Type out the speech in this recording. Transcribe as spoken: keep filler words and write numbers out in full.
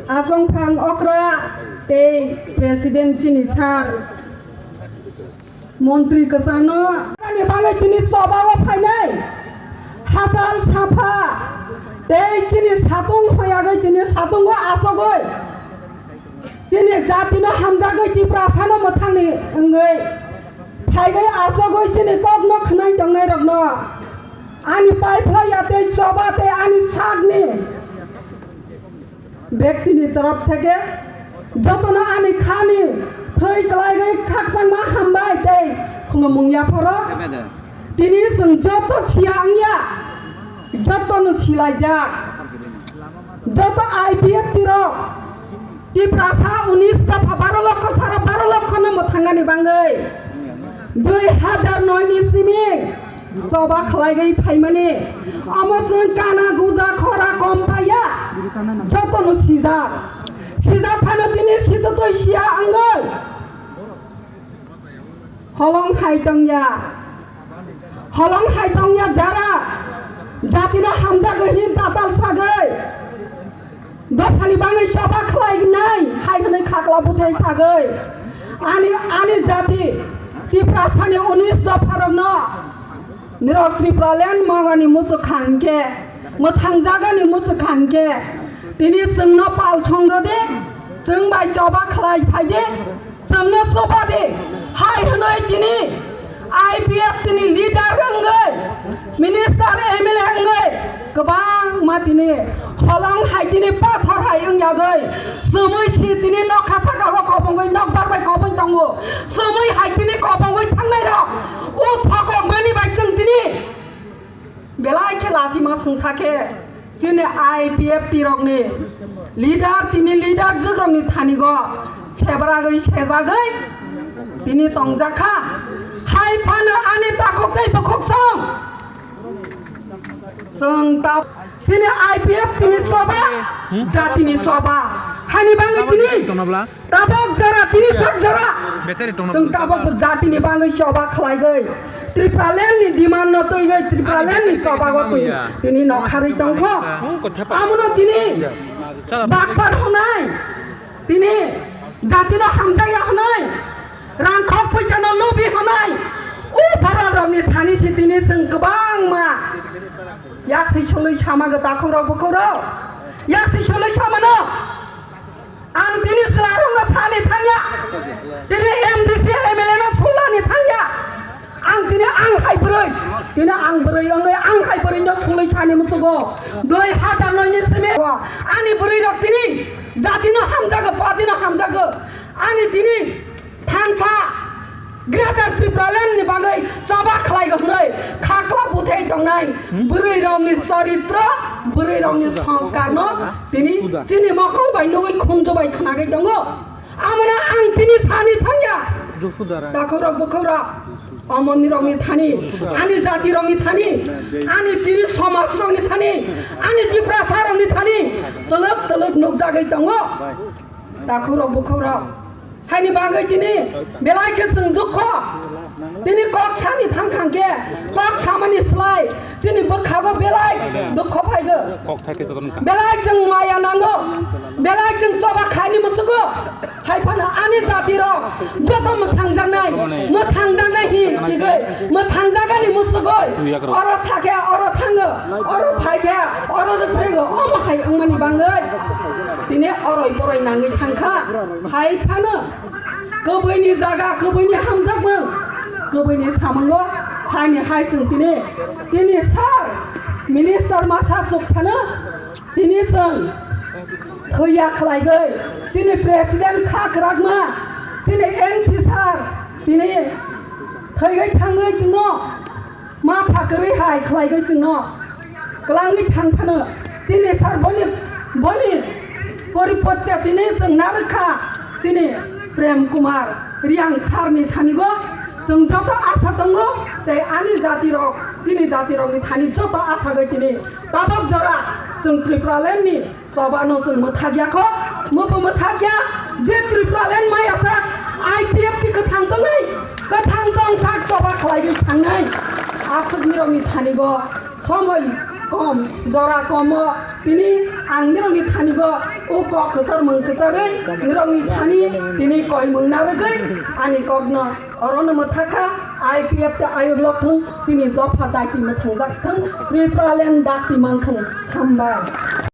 Asongphang okra tei president chini sir montri kwchangno ani bagwi tini choba o phainai hachal sapha tei chini satung hoyagwi tini satungo achogwi chini jatino hamjagwi Tiprasano mwthangni wngwi phaigwi achogwi chini kokno khwnai tongnairokno ani pai phlai ya tei choba tei ani sakni Bektini torof theke jotono ani khani thwi kwlaigwi khakchangma hambai tei khulumung yapharo. Tini chwng joto siya wngya, jotono silaijak. Joto I P F T rok Tiprasa unis dopha baro lokho sara baro lokhono mwthangani bangwi dui hajar noi ni simi choba khlaigwi phaimani, omo chwng kana guja khora kom paiya, jotono sijak. Sijak phano tini sitotwi siya wngwi holong hai tongya, holong hai tongya jara jatino hamjagwi hin tatal sagwi. Dophani bagwi choba khlainai hai hwnwi khakla bwthai sagwi ani, ani jati Tiprasani unis dopharokno nirok Tipraland mogani muchukha hinkhe, mwthangjagani muchukha hinkhe, tini chwngno pal songrodi, chwng bai choba khlai phaidi. Chwngno chubadi hai hwnwi tini I P F T ni leader wngwi, minister, M L A wngwi kwbangma tini holong hai tini pathor hai wngyagwi chumui si tini nokha saka o kobongwi nokbar bai kobong tongo. Chumui hai tini kobongwi thangnai rok o thokok mani bai chwng tini Belai khe lachima swngsa khe chini I P F T rokni leader, tini leader jwkrokni thanigo sebragwi sejagwi tini tongjakha. Hai phano ani takhuk tei bukhuk song chwng ta chini I P F T ni choba, jatini choba, hani bangwi tini Tabok jora, tini sak jora. Battery tongna chwng tabok jatini bagwi choba khlaigwi. Tipraland ni demand no twiwi Tipraland ni choba go twi tini nokharwi tongkho. Amono tini bakpar honai, tini jatino hamjakya honai, rangkhok phuichano lubi honai. O borok rokni thani si tini chwng kwbangma yaksi sului sama gw takhuk rok bukhuk rok. Yaksi sului samano. Ang tini chwlarokno sani thangya, tini M D C M L A no sulani thangya. Ang tini ang hai bwrwi, tini ang bwrwi wngwi ang hai bwrwino sului sani muchugo. Dui hajar noi ni simi ani bwrwirok tini jatino hamjago, patino hamjago. Ani tini thansa Greater Tipraland ni bagwi choba khlai hwnwi khakla buthai tongnai bwrwi rokni charitro, bwrwi rokni sanskar no tini chini mokhong bai nugwi khumju bai khnagwi tongo. Amona ang tini sani thangya. Takhuk rok bukhuk rok, omoni rokni thani, ani jati rokni thani, ani tini somaj rokni thani, ani Tiprasa rokni thani twlwk twlwk nukjagwi tongo. Takhuk rok bukhuk rok. Haini bagwi tini belai khe chwng dukho. Tini kok sani thang thang khe, kok samani slai chini bwkhago belai dukho phaigo. Kok thai khe jotono ka. Belai chwng maya nango, belai chwng choba khaini muchugo. Hai phano ani jati rok joto mwthang jaknai, mwthang jaknai hi sigwi, mwthang jagani muchugoi. Oro thakhe, oro thango, oro phaikhe, oro rwphaigo, omo hai wngmani bagwi. Tini oroi poroi nangwi thangkha. Hai phano kwbwini jaga, kwbwini hamjakmung, kwbwini samungo haini hai chwng tini chini sir minister masa chuk phano tini chwng thwiya khlaigwi chini president kha kwrakma chini N C sir tini thwigwi thangwi chwngno ma phakarwi hai khlaigwi chwngno kwlangwi thang phano chini sir boni, boni poripotte tini chwng narwkha chini Prem Kumar Riang sir ni thanigo chwng joto asa tongo tei ani jati rok chini jati rokni thani joto asa gwi tini tabok jora chwng Tripura land ni Choba no chwng mwthakya kho, mubo mwthakya je Tripura land maya sak I P F T kwthang tongnai, kwthang tong sak choba khlaiwi thangnai. Aswk nirokni thani bo somoi Kom, jora komo, tini ang nirokni thani go, o kok kwchar mung kwcharwi, nirokni thani tini koi mung narwgwi, ani kokno orono mwthakha, I P F tei ayuk lok thung, chini dopha daki mwthangjak thung, Tripura land dakti man thung, hambai.